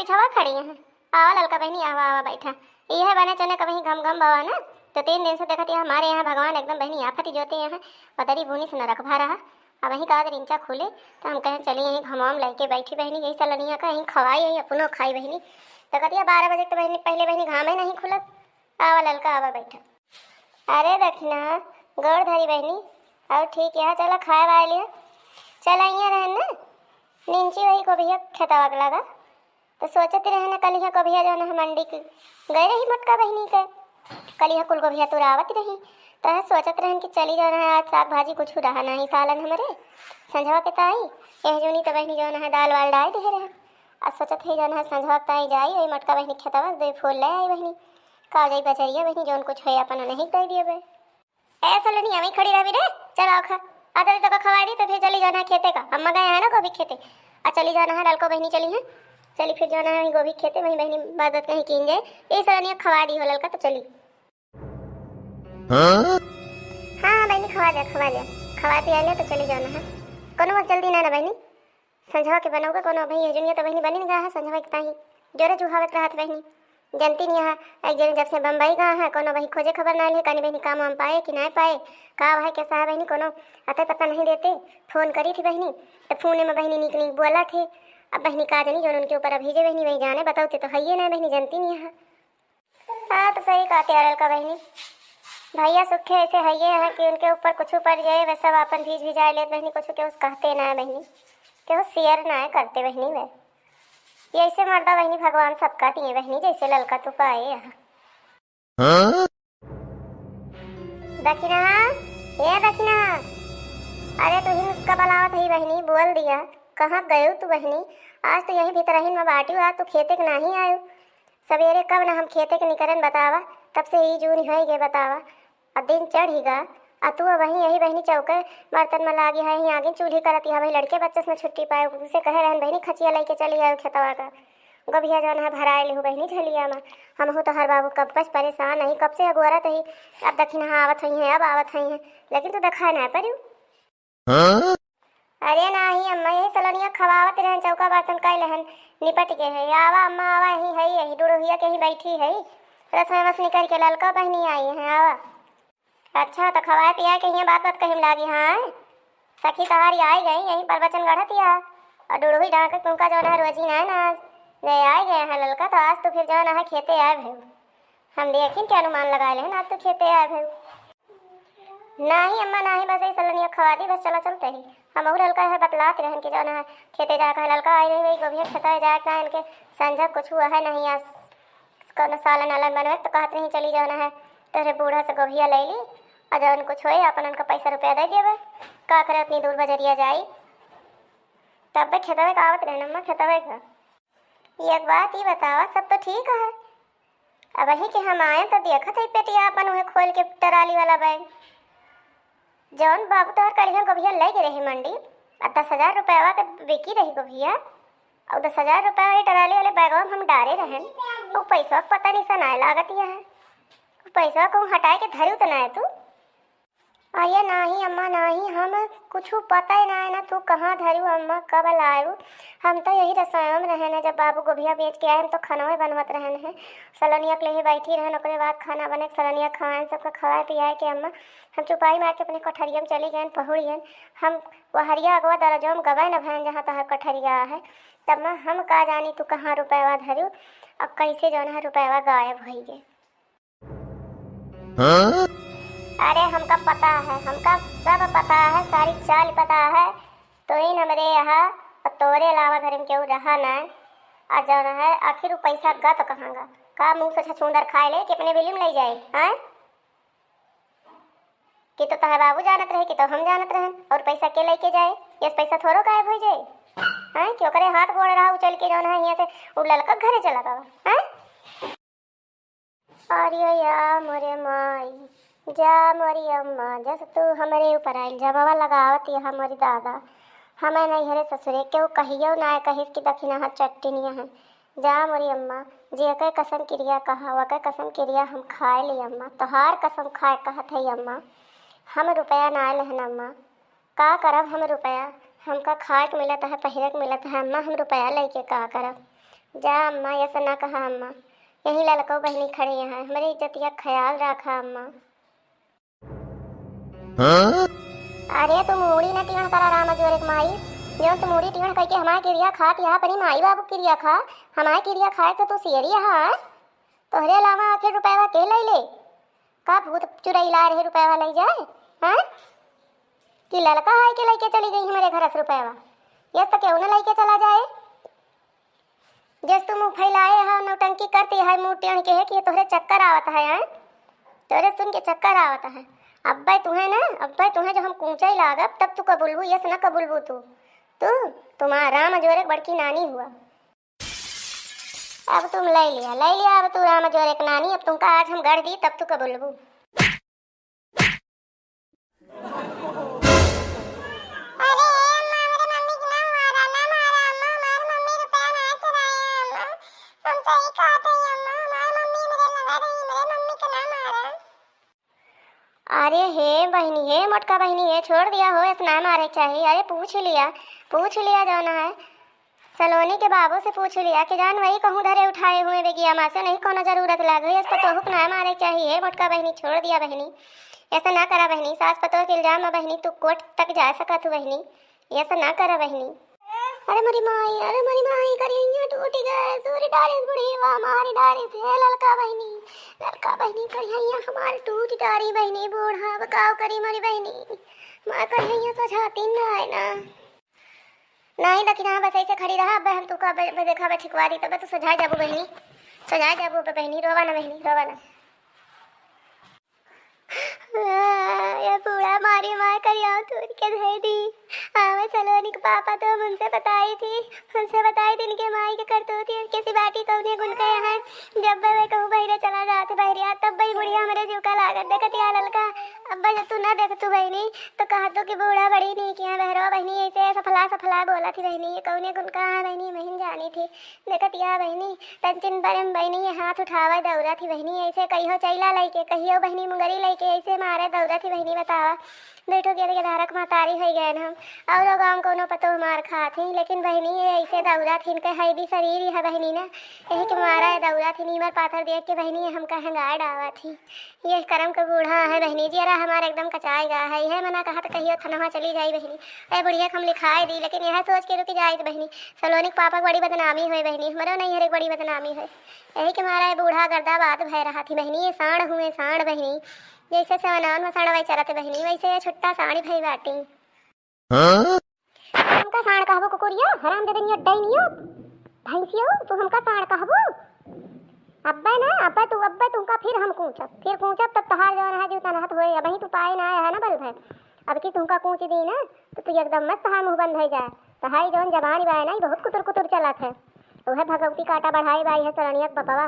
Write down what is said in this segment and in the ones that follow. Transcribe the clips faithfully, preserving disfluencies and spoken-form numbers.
पीछवा खड़ी हैं। आवा ललका बहिनी, आवा, आवा, बैठा। इहे बने चने कबहीं घम घम भवा ना, तो तीन दिन से देखत यहाँ हमारे यहाँ भगवान एकदम बहिनी आफत ही जोते यहाँ, बदरी बूनी से न रखभा रहा। अब वहीं का रिंचा खुले, तो हम कहें चली यहीं घमाम लेके बैठी बहिनी, यही सलनिया का यहीं खवाई, यहीं अपनो खाई बहिनी। तो कहती है, "बारह बजे तो बहिनी, पहले बहिनी घामे नहीं खुलत।" आवा ललका, आवा बैठा। अरे दखिना, गोड़ धरी बहिनी। और ठीक यहाँ चला खाए वाए लिया। चला यहाँ रहन ना, निंची वही गोभिया खेतवा के लगा। तो सोचत रहन कल यहाँ गोभिया जौन है मंडी के गए रही मोटका बहिनी के, कल यहाँ कुल गोभिया तुरावत रही। तो है सोचत रहन कि चली जौन है आज साग भाजी कुछ रहा नहीं सालन हमरे संझवा के ताई। यह जूनी तो बहिनी जौन है दाल वाल डाल दे रहे। आ सोचत है जौन है संझवा के ताई जाई, वही मोटका बहिनी खेतवा से दो फूल ले आई बहिनी। का जाई बजरिया बहिनी, जौन कुछ होई अपन नहीं दे दिए बे। ए सलोनी, हमें खड़ी रहबी रे, चल आओ खा। आ जल्दी तक खवाई दी तो फिर चली जाना है खेते का। अम्मा गए हैं ना गोभी खेते। आ चली जाना है, ललको बहिनी चली हैं। चली फिर जाना है गोभी खेते, वहीं बहिनी बात बात कहीं कीन जाए। ए सलोनिया खवा दी हो ललका तो चली। हाँ? हाँ, हाँ बहिनी खवा दे, खवा दे। खवा पिया ले तो चली जाना है। कोनो बस जल्दी ना ना बहिनी। संझवा के बनौगा कोनो अबहीं, यह जुनिया तो बहिनी बनी न गा है, संझवा के ताही जोरे जुहावत रहत बहिनी। जनती नहीं है, एक जने जब से बम्बई गा है, कोनो बहिनी खोजे खबर ना ले, कानी बहिनी काम वाम पाए कि ना पाए, का भाई कैसा है बहिनी, कोनो अते पता नहीं देते। फोन करी थी बहिनी, तो फोने में बहिनी नीक नीक बोला थे। अब बहिनी का जानी, जो उनके ऊपर अभी जे बहिनी वही जाने, बताओ ते तो है ये ना बहिनी, जनती नहीं है। हाँ, तो सही कहते अरल का बहिनी। भैया सुखे ऐसे हइये हैं कि उनके ऊपर कुछ पड़ जाए, वह सब आपन भीज भिजाए लेत बहिनी, कुछ के उस कहते ना है बहिनी, के उस शेयर ना है करते बहिनी। वह ये ऐसे मर्दा बहिनी भगवान सबका दिए बहिनी, जैसे ललका तू पाए यहाँ। हाँ? दखिना, ए दखिना, अरे तू ही उसका बलावत ही बहिनी, बोल दिया, कहाँ गयो तू बहिनी? आज तो यही भीतरहिन में बाटी हुआ, तू खेते के नहीं आयो। सवेरे कब न हम खेते के निकरन बतावा, तब से ई जून होई गे बतावा। आ दिन चढ़ी गा, आ तू अबहीं यही बहिनी चौके बर्तन में लागी है, यहीं आगे चूल्ही करत, यहाँ वही लड़के बच्चे से छुट्टी पाए, उसे कहे रहन बहिनी खचिया लेके चली आयो खेतवा का। गोभिया जौन है भराए लिहू बहिनी झलिया में। हमहू तोहर बाबू कब कस परेशान ही, कब से अगोरत ही, अब दखिना आवत हुई हैं, अब आवत हुई हैं, लेकिन तू देखाए ना परियो। हाँ? अरे नाही अम्मा, यही सलोनिया खवावत रहन, चौका बर्तन कइ लेहन, निपट गए है। आवा अम्मा, आवा, यही है, यही डुड़ुहिया के ही बैठी है, रसोई में से निकल के ललका बहिनी आई है, आवा। अच्छा, तो खवाए पियाए के हियाँ बात बात कहीं लागी, हाँ? सखी तहारी आई गई, यहीं प्रवचन गढ़त या, और डुड़ुही डांके तुमका जौन है रोजी ना ना, ले आई गए हैं ललका, तो आज तो फिर जौन है खेते आए भयू। हम देखिन के अनुमान लगाए लेहन, आज तो खेते आए भयू। नाही अम्मा, नाही, बस यही सलोनिया खवा दी, बस चला चलते ही। हमहू ललका है बतलात रहन कि जौन है खेते जाए का है, ललका आई रही, वही गोभिया खेता जाए का, इनके संझा कुछ हुआ है नहीं, आज कौनो सालन आलन बनवे तो कहत रही चली जौन है तोहरे बूढ़ा से गोभिया ले ली, और जौन कुछ होए अपन उनका पैसा रुपया दे देवे, का करे उतनी दूर बजरिया जाई। तब खेतवे का आवत रहन अम्मा, खेतवे का। एक बात ई बतावा, सब तो ठीक है, अबहीं के हम आएन तो देखत हई पेटिया आपन उहे खोल के ट्राली वाला बैग। जौन बाबू तोहर कलिहन गोभिया लइ गे रही मंडी, आ दस हजार रुपयवा के बिकी रही गोभिया, अउ दस हजार रुपया वाली ट्राली वाले बैगवा में हम डारे रहन, उ पैसवा के पता निसन नाय लागत है। उ पैसवा कहूँ हटाए के धरिउ त नाय तू? अरे नाही अम्मा नाही, हम कुछु पता ही ना है ना, तू कहाँ धरू अम्मा, कब लायू? हम तो यही रसोई में रहन है, जब बाबू गोभिया बेच के आए, हम तो खानवे बनवत रहन है। सलोनिया के लिए बैठी रहन, ओकरे बाद खाना बने, सलोनिया खवाएन, सबका खवाए पियाए के अम्मा, हम चुपाई मार के अपने कोठरिया में चली गएन, पहुड़ियन। हम वहरिया अगवा दरजवा में गवे न भएन, जहाँ तोहर कोठरिया है। तब मैं हम का जानी तू कहाँ रुपयवा धरू, अब कैसे जौन है रुपयवा गायब होई गए। हाँ? अरे हमका पता है, हमका सब पता है, सारी चाल पता है। तो इन हमरे यहाँ और तोरे अलावा घर में केहू रहा ना। आ जौन है, आखिर उ पैसा गा तो कहाँ गा? का मुँह से छछूंदर खाए ले कि अपने बिल्ली में ले जाए, हैं? कि तो तोहर बाबू जानत रहे, कि तो हम जानत रहन, और पैसा के लेके जाए? ये पैसा थोड़ो गायब हो जाए, हैं? कि ओकरे हाथ गोड़ रहा उचल के जौन है, यहाँ से उ ललका घरे चला गवा, हैं? अरे या मोरे माई, जा मोरी अम्मा, जस तू हमरे ऊपर आइल, जमावा लगावत यहाँ मोरी दादा। हमें नहीं हरे ससुरे, केहू कहियो ना कहिस कि दखिना हाथ चट्टिनिया है। जा मोरी अम्मा, जेके कसम किरिया कहा, वके कसम किरिया हम खाए ली अम्मा। तोहार कसम खाए कहत है अम्मा, हम रुपया ना लेहन अम्मा। का करब हम रुपया? हमका खाए के मिलत है, पहिरे के मिलत है अम्मा, हम रुपया लेके का करब? जा अम्मा, ऐसा ना कहा अम्मा, यही ललको बहिनी खड़ी हैं, हमरे इज्जतिया ख्याल रखा अम्मा। हाँ? अरे तू मूड़ी ना टीण करा राम अजोरे के माई, जौन तू मूड़ी टीण कइके हमार किरिया खात यहाँ अपनी माई बाबू किरिया खा, हमार किरिया खाए तो तू सियरी यहाँ आए? तोहरे अलावा आखिर रुपयवा के लइ ले? का भूत चुरैला रहे रुपयवा लइ जाए? हाँ? कि ललका है कि लइके चली गई हमरे घर से रुपयवा? यस तो केहू ना लइके चला जाए। जस तू मुँह फैलाए है, नौटंकी करती है, मुँह टेढ़ के है कि तोहरे चक्कर आवत है, हैं? तोहरे सुन के चक्कर आवत है। अब्बे तुहे ना, अब्बे तुहे जो हम कूचे लागब, तब तू कबूलबू, यस ना कबूलबू तू। तू, तुम्हारा राम अजोरे के बड़की नानी हुआ। अब तुम लइ लिया, लइ लिया अब तू राम अजोरे के नानी, अब तुमका आज हम गढ़ दी, तब तू कबूलबू। अरे ए अम्मा, हमरे मम्मी के ना मारा, ना मारा अम्मा, हमार मम्मी रुपया ना चुराए अम्मा, हम सही कहत हई अम्मा, हमार मम्मी हमरे लगा रही, हमरे मम्मी के ना मारा। अरे हे बहिनी, हे मोटका बहिनी, हे छोड़ दिया हो, ऐसे ना मारे के चाही। अरे पूछ लिया, पूछ लिया जौन है। सलोनी के बाबू से पूछ लिया कि जान वही कहूँ धरे उठाए हुए बेगिया माँ से, नहीं कोनो जरूरत लाग गई, इस पर तोहू के ना मारे चाहिए। मोटका बहिनी छोड़ दिया बहिनी, ऐसा ना करा बहिनी, सास पतोह के इल्जाम में बहिनी तू कोर्ट तक जा सकत हूँ बहिनी, ऐसा ना करा बहिनी। अरे मोरी माई, अरे मोरी माई, करिहैया टूट गए, तूरी डारिस बुढ़ीवा, मारी डारिस हे ललका बहिनी, ललका बहिनी करिहैया हमार टूट डारी बहिनी, बूढ़ा बकाव करी मोरी बहिनी, माँ करिहैया सोझाती ना है ना। नहीं, लेकिन हाँ, बस ऐसे खड़ी रहा, अब हम तुका ब-, ब-, देखा, ब-, ठिकवा दी, तब तू सजाए जाबू बहिनी, सजाए जाबू अब बहिनी, रोवा ना बहिनी, रोवा ना। ये बूढ़ा मारी मार करिया तोड़ के धर दी। आवे सलोनी के पापा तो हम उनसे बताई थी, उनसे बताई थी इनके माई के करतूत, इनके सिबाटी कौने गुण के यहाँ। जब वे कहूँ बहिरे चला जात बहरिया, तब वही बुढ़िया हमरे जीव का लागत। देखत या ललका, अब जब तू ना देखतू बहिनी, तो कहतू कि बूढ़ा बड़ी नीक है बहरो बहिनी, ऐसे सफला सफला बोला थी बहिनी, ये कौने गुण का है बहिनी, महीन जानी थी। देखत या बहिनी, तंचिन पर हम बहिनी ये हाथ उठावा दौरा थी बहिनी, ऐसे कहियो चैला लइके, कहियो बहिनी मुंगरी लइके, ऐसे मारे दौरा थी बहिनी, बतावा। बैठो के धारक महतारी है गए हम, और गाँव कोनो पतो मार खात ही, लेकिन बहिनी ये ऐसे दौरा थी, इनके है भी शरीर है बहिनी ना, यही के मारा है दौरा थी, नीमर पाथर देख के बहिनी ये हमका हंगाए डावा थी। ये करम के बूढ़ा है बहिनी, जियरा हमार एकदम कचाए गा है। यह मना कहा तो कहियो थनवा चली जाई बहिनी। ए बुढ़िया के हम लिखाए दी, लेकिन यह सोच के रुक जाई बहिनी। सलोनी के पापा के बड़ी बदनामी होए बहिनी, हमरो नहीं हरे बड़ी बदनामी होए। यही के मारा ये बूढ़ा गर्दा बात भय रहा थी बहिनी। ये साँड़ हुए साँड़ बहिनी, जैसे सेवनान में साँड़ वही चरत बहिनी, वैसे ये छुट्टा साँड़ी भई बाटी। हाँ? हमका साँड़ कहबो कुकुरिया, हराम दे देनियो, डैनियो, भैंसियो, तू हमका साँड़ कहबो? अब्बे ना, अब्बे तू, अब्बे तुमका फिर हम कूचब, फिर कूचब तब तहार जौन है जो तनहत होए, अबही तू पाए ना आया है ना बल भय। अब की तुमका कूच दी ना, तो तू एकदम मस्त तहार मुँह बंद हो जाए। तहारी जौन जबानी बाय ना, ई बहुत कुतुर कुतुर चलत है। उहे भगवती काटा बढ़ाई बाई है सरनिया के बपवा।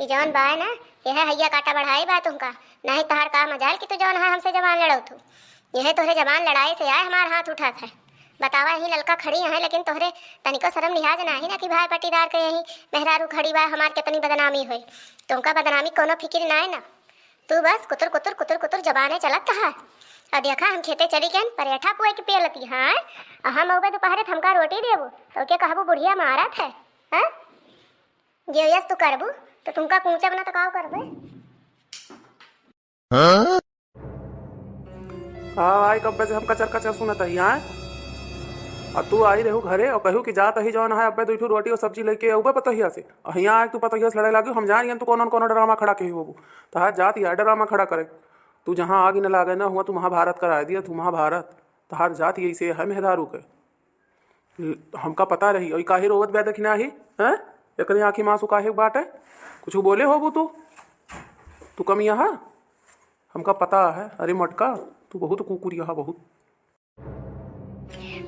ई जौन बाय ना, यह हैया काटा बढ़ाई बा तुमका, नहीं तहार का मजाल कि तू जौन है हमसे जबान लड़ौत हो। यह तोहरे जबान लड़ाई से आए हमार हाथ उठत है। बतावा, यही ललका खड़ी है, लेकिन तोहरे तनिको शर्म लिहाज नाही ना कि भाई पट्टीदार के यही मेहरारू खड़ी बा, हमार कितनी बदनामी होई। तुमका बदनामी कोनो फिकिर ना है ना। तू बस कुतुर, कुतुर, कुतुर, कुतुर जबाने चलत है। और देखा, हम खेते चली गए, परेठा पुआ के पियलती, हाँ? और हम अउबे दोपहरे थमका रोटी देबू, तो के कहबू बुढ़िया मारत है, हाँ? जे यस तू करबू, तो तुमका कूचब ना तो काव करबे? हाँ? हाँ, आई कब्बे से हम कचर कचर सुनत ही, आए? आ तू आई रहू घरे और कहू कि जात ही जौन है, अब्बे दुई ठो रोटी और सब्जी लेके अउबे पतोहिया से। और हियाँ आए तू पतोहिया से लड़े लागी, हम जान गए तू कौन कौन ड्रामा खड़ा के होबू। तहार जात ही है ड्रामा खड़ा करे। तू जहाँ आग न लागे ना हुआ, तू महाभारत कराए दिया, तू महाभारत। तहार जात ही ऐसे है मेहरारू के। ल-, हमका पता रही, और काहे रोवत बा देखी नाही, हैं? एकरे आँखी मासू काहे बाटे? कुछ बोले होबू तू? तू कम यहाँ? हमका पता है। अरे मटका, तू बहुत कुकुर यहाँ, बहुत।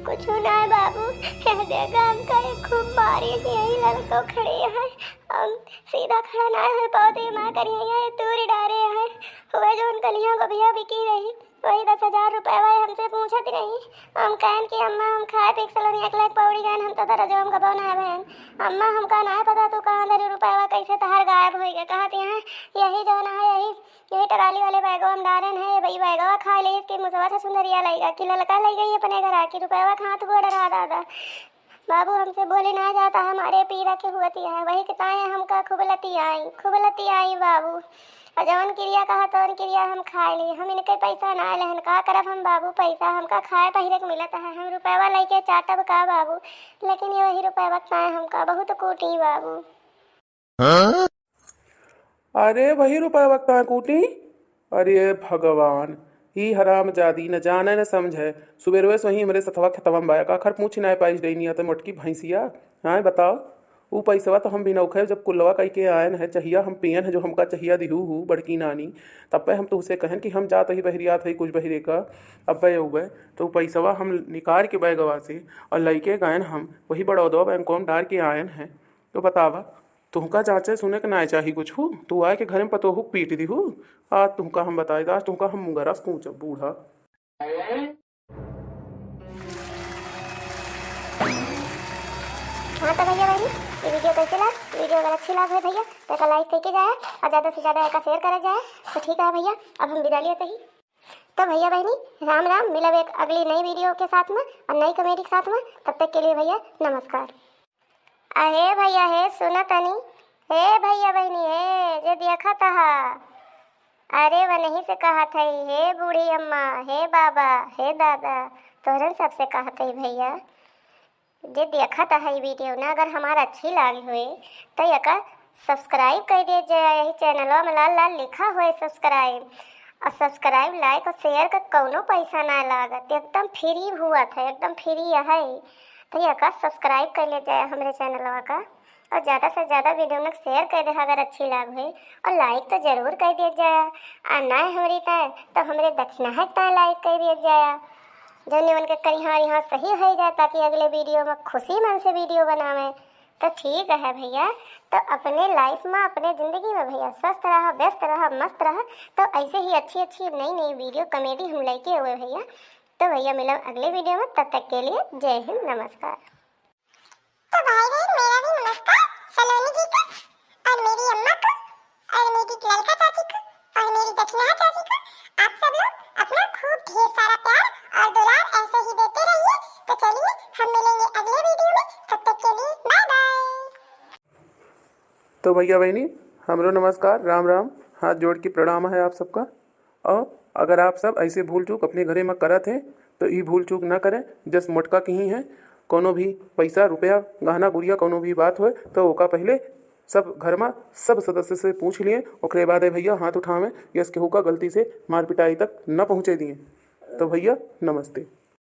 कुछ ना है बाबू, कह देगा हमका ये खूब मारी, यही लड़को खड़े है। हम सीधा खड़ा ना हो पाते, माँ करिए ये तूर डारे है। हुए जो उनका लिया को भैया बिकी रही। वही दस हजार रुपया वही हमसे पूछत रही। हम कहन कि अम्मा, हम खाए पी के सलोनी एक लाख पौड़ी गए, हम तो दरजो हम गबो ना बहन। अम्मा, हमका ना पता तू कहाँ धरी रुपया, कैसे तहार गायब होई गए। कहत यहाँ यही जौन है, यही, यही ट्राली वाले बैगवा हम डारेन है, वही बैगवा खा ले, इसके मुसवा से सुंदरिया लइगा कि ललका लइ गई अपने घर आके, रुपया कहाँ तू गोड़ रहा दादा। बाबू, हमसे बोले ना जाता, हमारे पीरा के हुअती है, वही के ताए हमका खूब लतियाई, खूब लतियाई बाबू। और जवन किरिया कहा तवन किरिया हम खाए ली। हम इनके पैसा ना लेहन, का करब हम बाबू, पैसा हमका खाए पहिरे के मिलत है, हम रुपयवा लेके चाटब का बाबू? लेकिन ये वही रुपयवा ताए हमका बहुत कूटी बाबू। अरे, वही रुपयवा ताए कूटी? अरे भगवान, ई हरामजादी न जाने न समझे। सुबेरवे से वही हमरे सथवा खेतवा में बाया, का खर पूछ ना पाइस डैनिया त मोटकी भैंसिया। हाँ, बताओ, ऊ पैसवा तो हम बिनौखे जब कुल्लवा कई के आयन है, चहिया हम पियन है, जो हमका चहिया दिहू हू बड़की नानी, तब पे हम तुहसे कहन कि हम जात ही बहरियात है कुछ बहरे का, अब बे उबे, तो ऊ पैसवा हम निकाल के बैगवा से और लइके गयन हम, वही बड़ौदवा बैंकवा में डार के आयन है। तो बतावा, तुहका जांचे सुने के नाय चाही कुछ हू, तू आए के घरे में पतोहू के पीट दिहू। आज तुहका हम बताई, आज तुहका हम मुंगरस कूचब बूढ़ा। हाँ तो भैया बहनी, ये वीडियो कैसे लाग? वीडियो अगर अच्छी लाग है भैया, तो एका लाइक करके जाए और ज़्यादा से ज़्यादा एका शेयर करे जाए। तो ठीक है भैया, अब हम विदा लिए तही। तो भैया बहनी, राम राम, मिलब एक अगली नई वीडियो के साथ में और नई कॉमेडी के साथ में। तब तक के लिए भैया नमस्कार। अरे भैया हे, सुना तनी, हे भैया बहनी हे, जे देखत हा, अरे वनही से कहत हई, हे बूढ़ी अम्मा, हे बाबा, हे दादा, तोहरन सबसे कहत हई भैया, जे देखत है वीडियो ना, अगर हमार अच्छी लागी होए तो एका सब्सक्राइब कर दिया जाए। यही चैनलवा में लाल लाल लिखा होए सब्सक्राइब। और सब्सक्राइब, लाइक और शेयर का कौनो पैसा ना लागत, एकदम फ्री हुआ था, एकदम फ्री है। तो एका सब्सक्राइब कर ले जाए हमरे चैनलवा का, और ज़्यादा से ज़्यादा वीडियो में शेयर कर दे अगर अच्छी लाग होए, और लाइक तो जरूर कर दिया जाए। और ना हमरी ताए तो हमरे दक्षिणा है ताए लाइक कर दिया जाए। जौन मन के करिहाँ रिहाँ सही हो जाए, ताकि अगले वीडियो में खुशी मन से वीडियो बनावे। तो ठीक है भैया, तो अपने लाइफ में, अपने जिंदगी में भैया स्वस्थ रहा, व्यस्त रहा, मस्त रहा। तो ऐसे ही अच्छी अच्छी नई नई वीडियो कॉमेडी हम लेके हुए भैया। तो भैया मिलब अगले वीडियो में, तब तक के लिए जय हिंद, नमस्कार। तो भाई बहन, मेरा भी नमस्कार सलोनी जी को, और मेरी अम्मा को, और मेरी ललका चाची को, और मेरी दक्षिणा चाची को। आप सब लोग अपना खूब ढेर सारा प्यार और दुलार ऐसे ही देते रहिए। तो चलिए, हम मिलेंगे अगले वीडियो में, तब तक के लिए बाय बाय। तो भैया बहनी, हमरो नमस्कार, राम राम, हाथ जोड़ के प्रणाम है आप सबका। और अगर आप सब ऐसे भूल चूक अपने घरे में करत हैं, तो ई भूल चूक ना करें। जस मोटका किहीं है, कौनो भी पैसा, रुपया, गहना, गुरिया, कौनो भी बात होए, तो ओका पहले सब घर में सब सदस्य से पूछ लिए, ओकरे बाद ए भैया हाथ उठावें, यस केहू का गलती से मार पिटाई तक न पहुँचे दिए। तो भैया नमस्ते।